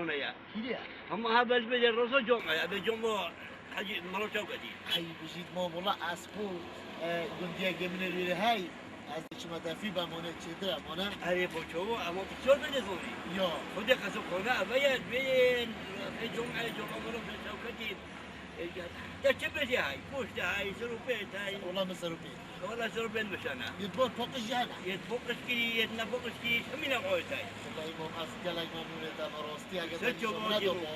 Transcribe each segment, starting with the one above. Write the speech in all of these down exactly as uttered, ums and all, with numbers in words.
xane ye. Kî ye? Hema ha bej bê de roza coma ye. Be coma Hecî Melo Çewketî. Hey, bijît mamola, ez xwe, e, gundiyekê min ê wî re hey. Ez diçime defî be mane çêtir e mane. Erê bo çawa, ema tu çor bê de zonî. Ya. Xwedê qeso xane eve ye, bê, e, coma, e, coma Melo Çewketî. E, ya, te çi bêjî hay? Goşt hay, serûpêt hay. Wela min serûpêt. Wela serûpêt bişana. Yê bor paqij jî hene. Yê paqij kî, yê ne paqij kî, hemî ne qoyt hay. Wela îmam, ez gelek memnûn ê te, me rastî, eger te çi bî bor, zomre çi do bor? Bo.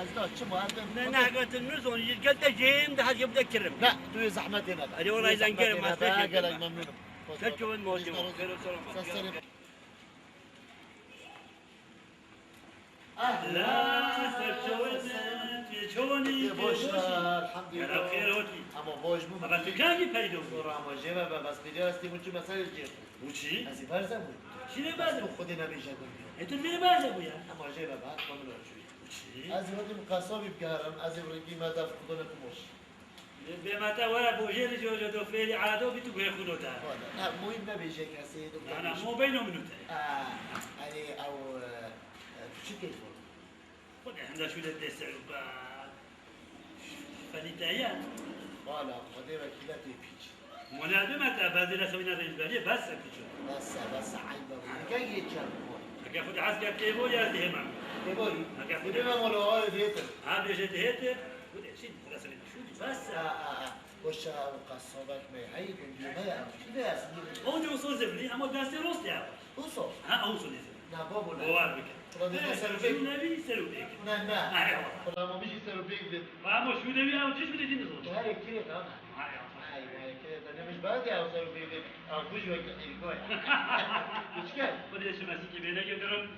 Ez da çi bo, ez de Ne, ne, eger tu nizonî, gel te jêm de hezî bide kirim. Ne, tu yê zehmetê nebe. Erê, wela Tu yê zengere zehmetê ma nebe, seçim gelek ben. Memnûn im. Te çi bin, mocî, xêr û selamet. Ser serê. Ehlen, ser çavên me, tu çawanî, Yê tu boş boş e, î? Elhamdülillah. Yara xêr hatî. Ama boş bû. Ama tu kengî peydo bû? Sonra ama jê ve be, bes pêdiya ez tê min çû mesaj jê. Bû çi? Ez ê berze bû. Çi lê berze? Xwedê nebêje gundî. E tu vê berze bû ya? Ama jê ve be, xwe min çû. Bû çi? Ez ê hatî min qesabî bigeherim, ez ê bi rengî me def xwedone kumoş. Bê me te were bojêrî jî hoca do fêrî erado bî tu guhê xwe do te. Valla, ne, muhîm nebêje kesê do. Na, na, mo beyno min û te. Aa, erê, ew, e, e, tu çi keyf bû? Xwedê hemda şû de dê ser û be. Felî te ye? Valla, Xwedê wekîle tê pîç. Mole bime te, bezê de xewîna rênberiyê, bes e pîço. Bes e, bes e, eyb e. Nika yê çer bû. Eke Xwedê hez ke tê bo ya ez dihêmem. Tê bo yî? Eke Xwedê. Dibime mole, o dihêtir. Ha, bêje dihêtir. Xwedê, çi? Xwedê xewîna şû dî, bes e. Ha, ha, ha. Boşa ew qasabek me heyî gundî me ya. Çi de ya sindî? O de uso zimlî, ama destê rost ya. Uso? Ha, uso dî zimlî. Na, babo, na. Bawar bike. Ulan ne, ne serûpêk? Şûnevî serûpêk. Ne, ne. Ay, Allah. Ulan ama bijî serûpêk bit. Ama şûnevî ama çiş bide dî nizon. Her kirê tamam. Ay, Allah. Ay, ay, kirê de ne biş bazı ya serûpêk bit. Al kuj ve kirê koy. Üçgen. Bu da şu mesiki bene götürün.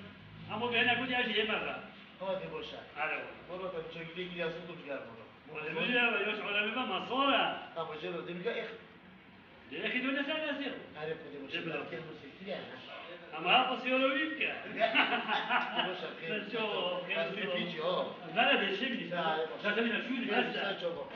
Ama bene bu ya şey merra. Hadi boşa. Hadi. Baba da çok güzel gidiyorsun, dur gel baba. Hadi bu ya, yok öyle bir masora. Ama canım, demin ki, eh, Dê exî done ser destê xwe. Erê Xwedê min Dê şikar bira. Kir min sîktir yani. Ama ha qisî were wî bike. Boş ver, xêr. Sen çok, xêr. Ez bir piç ya. Vere de şimdi. Ya, erê boş. Zaten yine şuydu, Erê bes sen de. Çok bak.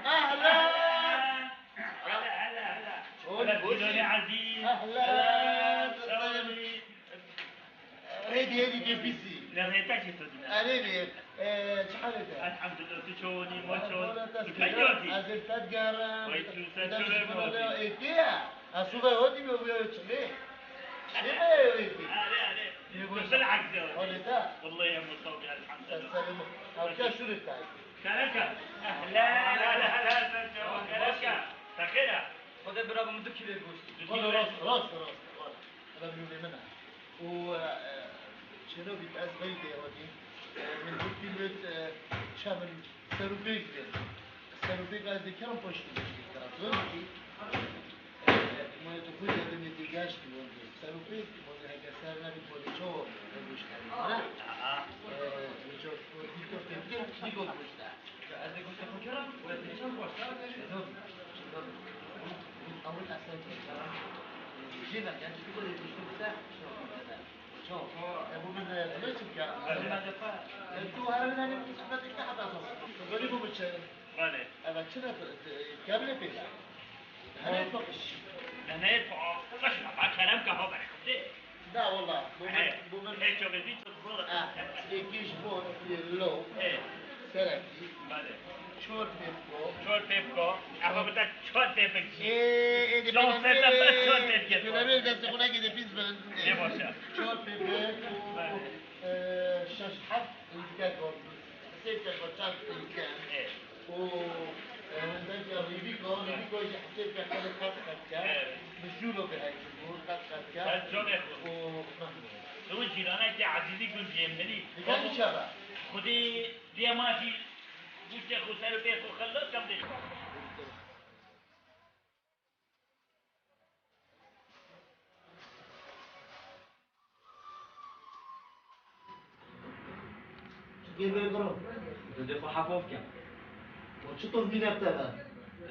Ehlen! Hela, hela, hela. Oğlum, hela, boş Dilonê ver. Ezîz. Ehlen! Hela, şawanî. Hêdî, hêdî, kê pîsî. Li rêtekê tu dine. Erê bê, e, çi halê te? Elhamdulillah, tu çawanî, ma çawan? Wala te Tu sîra, peyda dî. Ez ê te digerim. Vay, tu sen Te çawa bişkî bana bî? Ê, tê ya. Ez şûvê hatî bê, bê çilê. Çilê me yê wê bî. Erê, erê. Yê boş. Bilakis ya. Hadi de. Vallahi ya Mustafa, elhamdülillah. Sen sevinme. Abi gel şuraya tay. Kereka. Ehlen, ehlen, ehlen, sen çawan, kereka. Te xêr e? Xwedê bira bi min du kîlê goşt. Valla rast, rast, rast. Valla. Hada bir yolê min e. Û, e, e, çêno bît ez veyî dê hatî. E, min gotî min, e, çamin serûpêk bê. Serûpêk ez dikerim paştî bişkî kira. Zor bî. E, ma tu xwe de demê dê geştî wendê. Serûpêk wendê heke ser nebî wendê çawa goşt hebî. Aha. E, çawa dîko tepkir, dîko goşt e. Ya ez ê goştê xwe kirim, wê pêçan goşt e. Çinom, çinom. Ewil esen çinom. Jê ve, yani, tu wê goştê xwe de, çinom. Ço. E, bu min, e, tu ne çi bike? E, tu her ne ne hizmet eke hata sor. Böyle bu biçe. Bale. Evet, çi ne, e, kevle pêş. Hene paqij. Hene paqij. Kerem kafa berxwedê. Na, wala. Bu min, He. bu min. He, çok iyi, çok zor. Ha, êkî ji bo yê lo. He. Serekî. Bale. Çor pêvko. Çor pêvko. Ama bir de çor pêvko. Ê, ê, di Çor pêvko. pêvko, çor pêvko. Di pêvko destê xwe nekê de pîs bin. Ne başa. Çor pêvko. Bale. E, şeş heft êdîgek hol. Sê êdîgek hol, çar êdîgek. E. Û, e, hindek ya rîvî Doğru, bir koyacak, bir koyacak, kat kat ya. Evet. Mecbur o bir herkes, bu kat kat ya. Sen çok yakın. O, Ew cîranekî ezîzî gundiyê min î. Digan çava? Xwedê diye ma jî guştê xwe ser û pê xwe xelas kam dê. Çi dê bê biro? Tu dê xwe hefa bikin. O çi tov mîne bi te ve?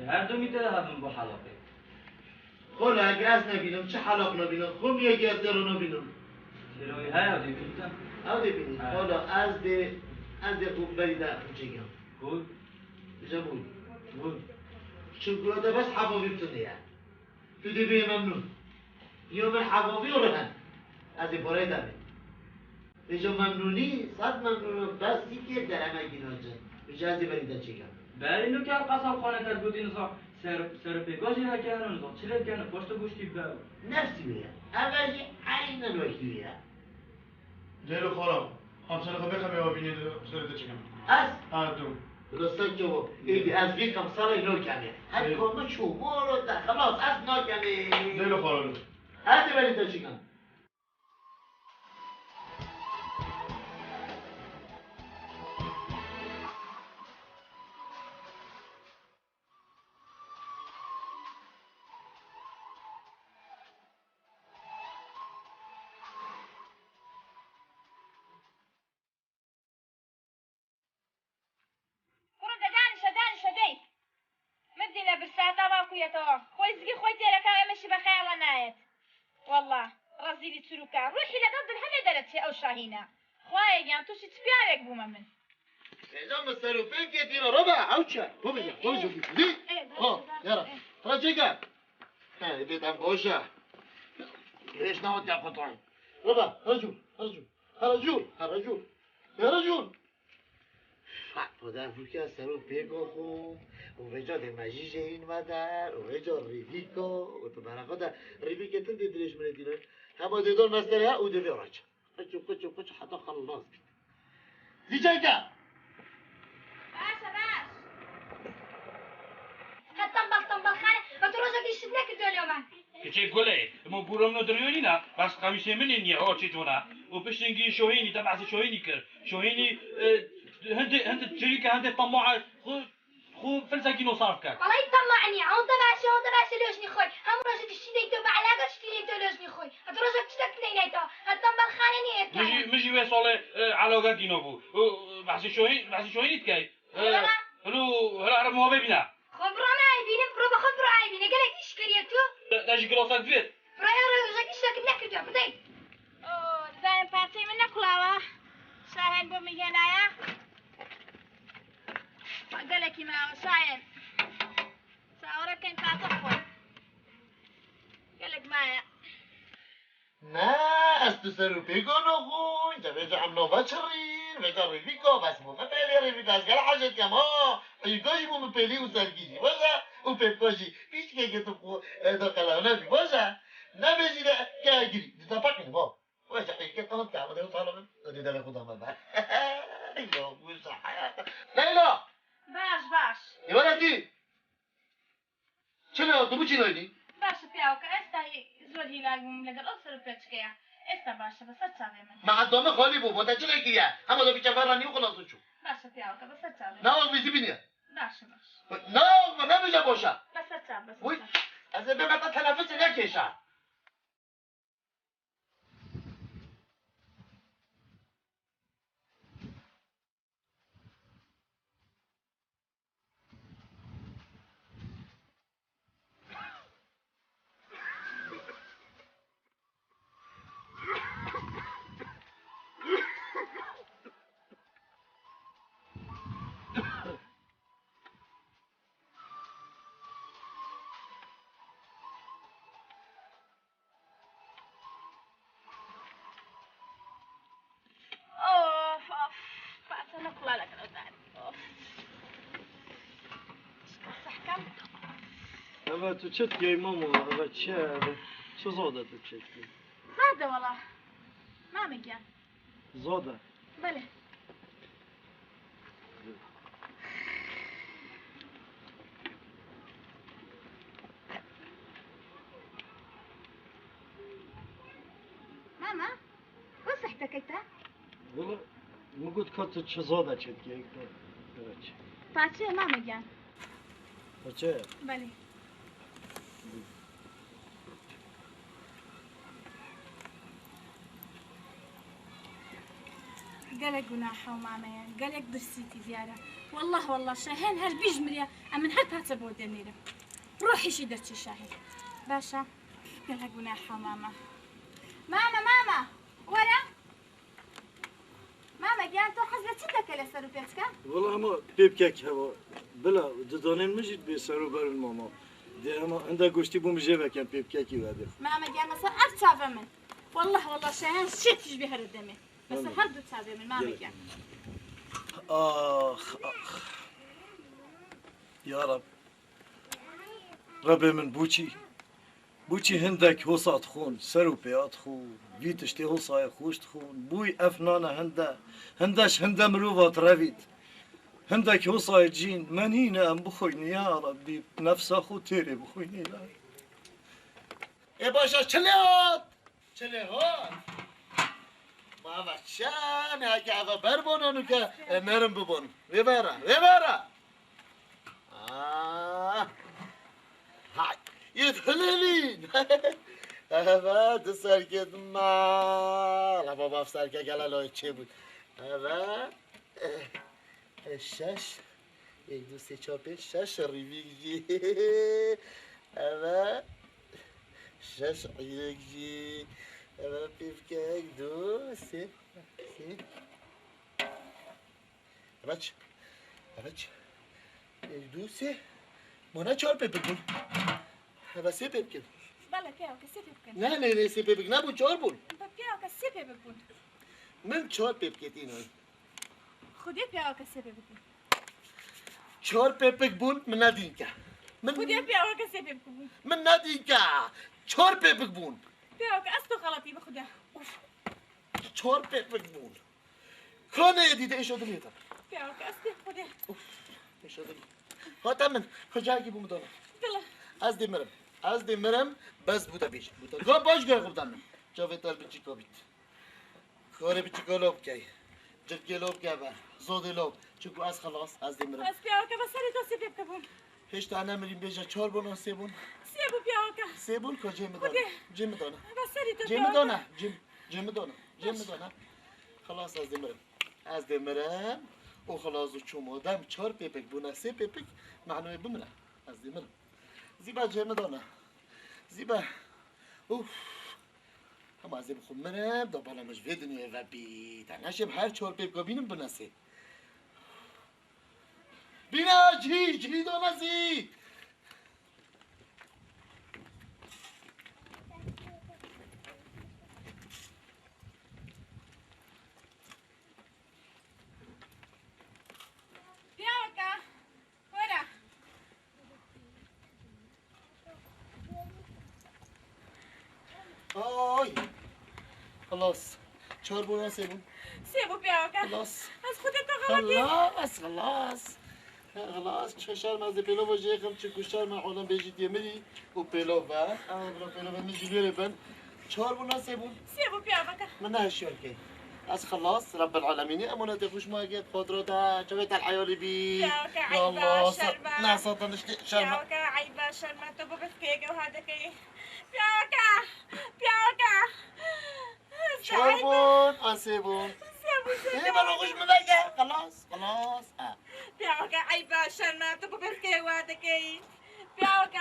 Her du mî te de hebin bo helaqê. Xwela, eke ez nebînim, çi helaq nebînim, xwe mî eke ez dero nebînim. Şêrowî heye, ew dê bînî te? Ew dê bînî. Ha. Xwela, ez dê, ez dê xwe berî te xwe çêkim. Bû? Dije bû. Bû. Çimku te bes hevavî bi tu neye. Tu dê bê memnûn. Yo min hevavî û rihen. Ez ê pareyê te bê. Vêca memnûnî, sed memnûn im, bes sîkê dereme gînancin. Vêca ez ê berî te çêkim. Berî nû ker qasabxane te gotî niza ser, ser pêka jî heke hene niza çi lê bikene, paşta goştî be. Nefsî wê ye. Eve jî eynen wekî wê ye. Leylo xala, em serê xwe bêxemê ew bînê serê te çêkim. Ez? Ha, tu. Bila sen çawa? Êdî ez vê kam serê nakemê. Her Leylo. Ka min çû, moro te, xelas, ez nakemê. Leylo xala, lo. Ez ê berî te çêkim. Kurinde danişe, danişe dey. Min dîne bir saeta va ku yetawa. Xwezgî xwe têreka, eme şî be xeyala nayet. Wallah, rezîlî çirûka. Ruhî le dil hemê dere çê ew şahîne. Xwayê giyan, tu şî çi piyavek bûme min. Êca min ser û pê ketîne, robe, ew çi? Xwe bêje, xwe bêje, bî. Ê, ha, baş e, yara. Ê. Tra çêke. He, bê dem goşe. Hêş navot ya qutay. Robe, hercû, hercû. Hercû, hercû. Hercû. Haq, xweda vûke ser û pêko xwe, û vêca dê me jî jêhîn me der, û vêca rîvîko, û tu bera xwe de rîvîkê tundê dirêj min ê dînin. Hema dê don mestere ya û dê vê reç. Qiçû, qiçû, qiçû heta xelas bît. Zîceke! Baş e, baş. Qet tembel tembel xane, tu rojekî şit nekirdiyo lê me. Kiçê Gulê, min gûro min û diriyonî ne, bes qemîşê min ê niye, o çêtona. Û piştî gî Şohînî, te behsê Şohînî kir. Şohînî, e, hindê, hindê çirîke, hindê temae, xwe, xwe filsekî no sarf kir. Walayi temae niye, hon te behsê, hon te behsê lojnî xwe. Hemû rojekî şînê to be elaka şikînê to lojnî xwe. Heta rojek tiştek neyne to. Heta tembel xane niye. Min jî, min jî wê salê, e, elaka kîno bû. Û, e, behsê Şohîn, behsê Şohînî dikey. Ee, helo, hela, hela, muhabê bîne. Xwe bira me ay bîne, bira be xwe bira ay bîne. Gelek îş kiriye tu. Te, te jî girasek divêt. Bira ya rojek îşek nekirdiye, bidey. Oo, dayên parçeyê min ne kulawa. Şahin bo min hênaya. Gelekî me awa Şahin. Sawara ken parça xwe. Gelek me ya. Ne, ez tu ser û pêka naxwin, te vêca em nava çirîn, vêca rêvîka, bes bo me pêlê rêvîka, ez gel hecet kem, ha, îka jî bo min pêlî û sergî jî, weza, û pêvka jî, pîçkeke tu xwe, e, da qelew nebî, weza, nebêjî de, ke girî, di te peqîn, va, weza, îke tamam, te, de, tamam, de, de, xwe da me be. Ya, weza, heyata. Leyla! Baş, baş. Îbaretî! Çi ne, tu biçî naydî? Baş e, piyawke, ez tahî zor hîlak bûm, legal ew ser û pêçke ya. Êsta baş e, bi ser çavê min. Me ez dame xalî bû, bo te çi lê kiriye? Hema da bi çever ranî û xilas çû. Baş e, piyawke, bi ser çavê min. Ne wek bîzî bîniye? Baş e, baş. Ne wek, ne bêje baş e? Bi ser çav, bi ser çav. Wî, ez ê bê me te tenefusê nekêşa. Of, of. Parça ne kulak, of. Sehkem. Eve tu çi dikey mamo? Eve çi ye? Eve çi zade tu çi dikey? Zade wala. Mame gel. Zade. Belê. Min got ka tu çi zade çêdikî, êk de, evet. Paçe mame gel. Paçe? Belê. Gelek gunaha mame ye, gelek birsîtî diyare. Wallah, wallah, şehên her bijmiriye, em min her paçe bo demêre. Ruhî jî derçî şehê. Başa. Gelek gunaha mame. Mame, mame, were. Mame giyan, to hez li çi dike li ser û pêçke? Wela hema pêpkek heva. Bila, didanên min jî dibê ser û berin mama. Dê hema hinde goştî bû min jê vekem pêpkekî vedê. Mame giyan, mesela ev çavê min. Wallah, wallah, şehan şêt ji bî here demê. Mesela her du çavê min, mame giyan. Ax, ax. Ya Rab. Rebê min bûçî, bûçî hindek hosa dixwin, ser û pêya dixwin, vî tiştê hosayê xweş dixwin, bûy ev nane hinde, hinde ji hinde mirova direvît. Hindek hosayê cîn, me nîne em bixwînin, ya Rebbî, nefsa xwe têrê bixwînin, ya. Ê baş e, çi lê hat? Çi lê hat? Bava çi ne ke eve ber bonan û ke, e, nerim bibon. Vê vera, vê vera. Ah. Hay. Yit hilelîn. Eve di serkê dima. La baba serke gele loy çê bû. Eve. E, şeş. Yek, du, sê, çar, pênc, şeş rîvîk jî. Eve. Şeş îrek jî. Eve pîvkek, du, sê, sê. Eve çi? Eve çi? Yek, du, sê. Mana çar pêpik bûn. Eve sê pêpik. Bele, piyawke sê pêpik. Ne, ne, ne, sê pêpik nebûn, çar bûn. Piyawke sê pêpik bûn. Min çar pêpikê tînin. Xwedê piyaweke sê pêpik bûn. Çar pêpik bûn, min nedîn ke. Min Xwedê piyaweke sê pêpik bûn. Min nedîn ke. Çar pêpik bûn. Piyaweke ez to xeletî bi Xwedê. Uf. Çar pêpik bûn. Ka neyê dîte êşo dilê te. Piyaweke ez tê Xwedê. Uf. Êşo dilê. Hate min. Xecakî bû min dana. Dile. Ez dê mirim. Ez dê mirim. Bes bû te bêj. Bû te. Ga baş gay xwe bidem min. Çavê te biçîka bît. Karê biçîka lop key. Cirkê lop keve. Zodê lop. Çunku ez xelas, ez dê mirim. Ez piyaweke ve serê to sê pê bikebûn. Hêşta ne mirîm bêje çar bûn an sê bûn? Sê bû piyaweke. Sê bûn ka cê min dana. Xwedê. Cê min dana. Ve serê to piyaweke. Cê min dana. Cê, cê min dana. Cê min dana. Xelas ez dê mirim. Ez dê mirim. O xelas û çû madem çar pêpik bûne sê pêpik, mehnoyê bimire. Ez dê mirim. Zîba cê min dana. Zîba. Uf. Hema ez ê bi xwe mirim, da bala min ji vê dinyayê ve bî. Te neşêm her çar pêpka bînim binesê. Bîna cihî, cihî dana zî. Piyaweke. Were. Ay. Xelas. Çar bûn an sê bûn? Sê bû piyaweke. Xelas. Ez xwedê te xeletî. Xelas, xelas. Xelas. Çi şerm ez ê pêlova jê xim, çi ku şerm e olam bêjî diye mirî û pêlov be. Ew bila pêlova min jî lêrê bin. Çar bûn an sê bûn? Sê bû piyaweke. Min ne hişyar key. Ez xelas, Rebbil Alemînî emanetê xwe ji me girt, xotira te, çavê te li heyalî bî. Piyaweke, ya eyba, Allah, şerm e. Ne satan işte, şerm e. Piyaweke, eyba, şerm e, tu bu bifkê gewha dekey. Piyaweke, piyaweke. Çar bûn, an sê bûn. Sê bûn, sê bûn. Ê, bala xwe ji min veke, xelas, xelas. Ha. Piyaweke, eyba, şerm e, tu bu bifkê gewha dekey. Piyaweke.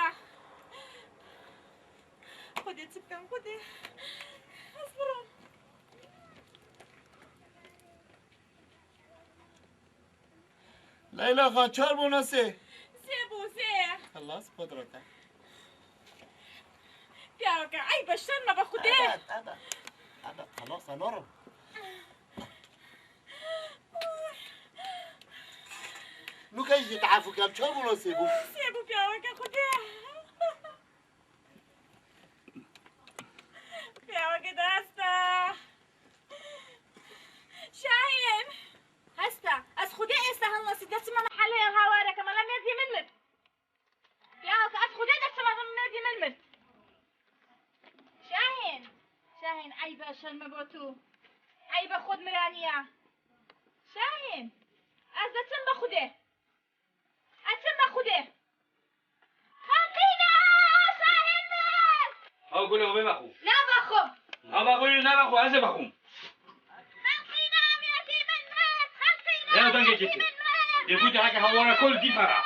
Xwedê çi bikim, Xwedê. Ez birim. Leyla xan, çar bûn an sê? Sê bû, sê. Xelas, qudrete. Piyaweke, eyb e, şerm e be Xwedê. Evet, evet. Evet, xelas, enorim. Nûke jî teafû kem, çar bûn an sê bû? Sê bû piyaweke Xwedê. Piyaweke de hesta. Şahin! Hesta! Ez Xwedê êsta hilnasî, de çima me helê ya hawareke, mala mêrdî min mir. Piyaweke, ez Xwedê de çima me mêrdî min mir. Şahin! Şahin, eyb e, şerm e bo tu. Eyb e, xwedmiraniya. Xwedê. Eçim me Xwedê. Xelqîna, Şahîn mir! Ha gule, wê vexwe. Ne vexwe. Ha vexwe, ne vexwe, ez ê vexwim. Xelqîna, mêrdî min mir! Xelqîna, ya dengekî mêrdî tu. Min mir! Yê gotî heke hewara kol dî fera.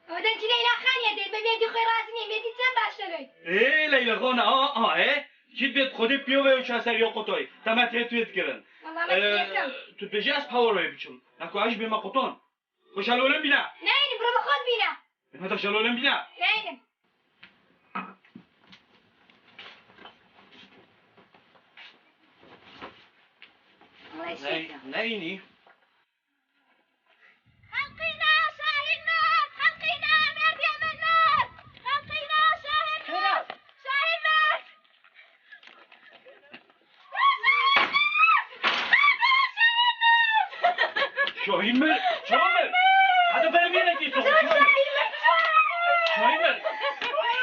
O dengkî Leyla Xanî ye, dê be mêrdî xwe razî nî, mêrdî çend baş e loy. Ê, Leyla Xana, a, a, ê. Kî bêt Xwedê piyo ve û çaser yo qotoy. Te me tê tu yê dikirin. Wala me Ee, tê yekem. Tu dibêjî ez pawar wê biçim. Nako ez jî bême qoton. Xwe şalolên bîne. Neynim, biro bi xwe bîne. Heta şalolên bîne. Neynim. Ney-, neyni? Xelqîna, Şahîn mir! Xelqîna, mêrdê min mir! Xelqîna, Şahîn mir! Şahîn mir! Şahîn mir! Şahîn mir! Hadi ben bir dakika, Şahîn mir! Şahîn mir!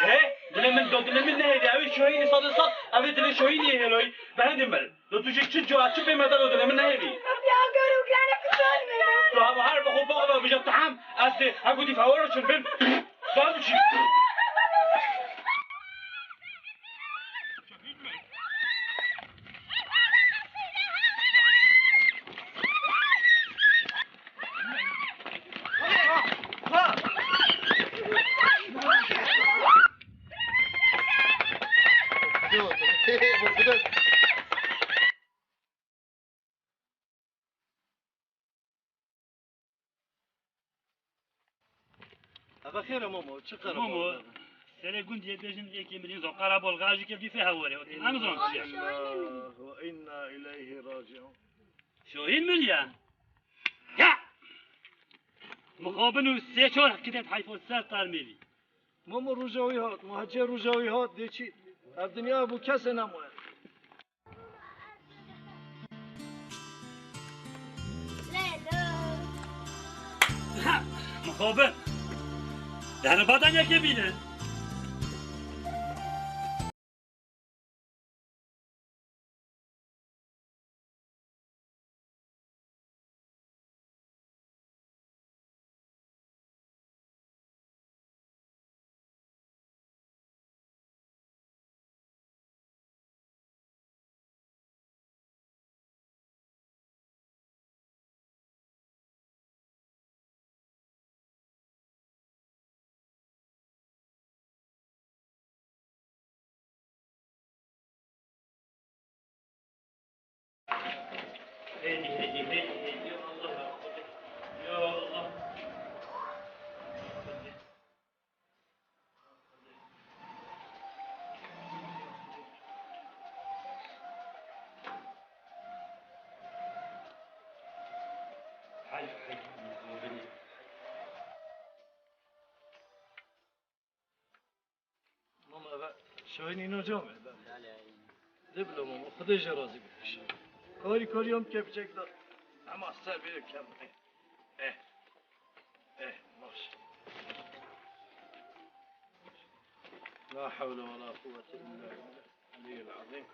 He? Dilê min do, dilê min nehêlî. Ew ê Şahînî sade sed, ew ê dilê Şahînî hêloy. Behindî mir. Do tu jî çi cura, çi pê me de do dilê min nehêlî. Ya gor û girane kişan me. Tu hema her bi xwe bixwe bije teham, ez dê hekû dî fewara çin bin. Dar biçî. Eve xêr e Momo, çi qere Momo, serê gundiyê bêjin êkê mirîn zo qara bolga jî kevdî fê hewarê. Em zon çi ye. Inna lillahi ve inna ileyhi raciun. Şohîn miriye. Ya! Mixabin û sê çar kidet heyfo ser tarmêlî. Momo roja wî hat, Muhacê roja wî hat, dê çi? Ev dinya bû kesê nemaye. Mixabin. Dehne badanyekê bîne. Heydi, heydi, heydi, heydi. Allah rahmet eylesin. Ya Allah. Hay, hay, hay. Mama, eve şahînî no cam e. Dê bila mama, Xwedê jê razî bî. Karî karî em kepçek da. Ema ser bê kem. Eh. Eh, baş. La hawle ve la kuvvete illa billahil aliyyil azîm.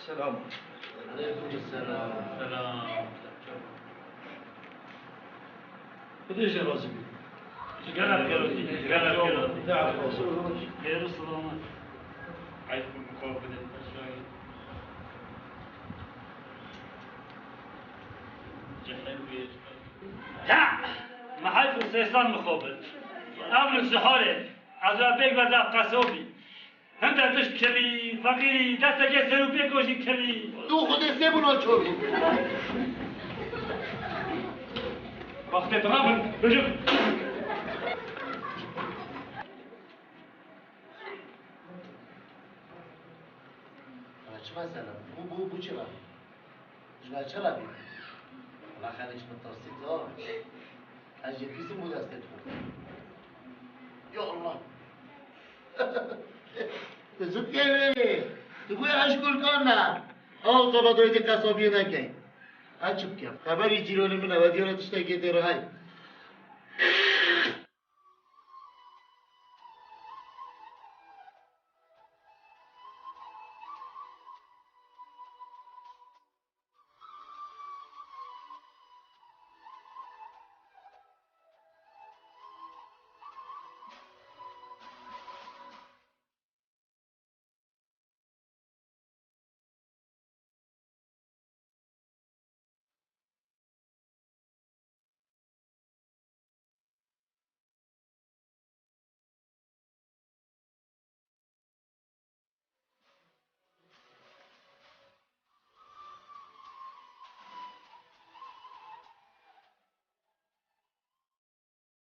Selam. Aleyküm selam. Selam. Xwedê jê razî bî. Gelek gelek, gelek gelek. Xêr û selamet. Ey mixabin. Cehennem. Ya! Me heyf û sê sed mixabin. Ev li Siharê, ez ê bêg ve da qesobî. Hinde tişt kirî, feqîrî, destekê ser û pêko jî kirî. Tu Xwedê sê bûna çor bû. Wextê tu rabin, bijim. Ana çi mesele? Bû, bû, bû çi ve? Ji me çi re bî? Wela xelk ji min tirsî to. Ez jê pîsim bû destê xwe. Ya Allah! Tu zû tê wê. Tu bû eşkulkan me. Ew qebadayîtê qesabiyê nekeyin. Ez çi bikim? Xeberî cîranê min e, we diyar e tiştekê tê re heye.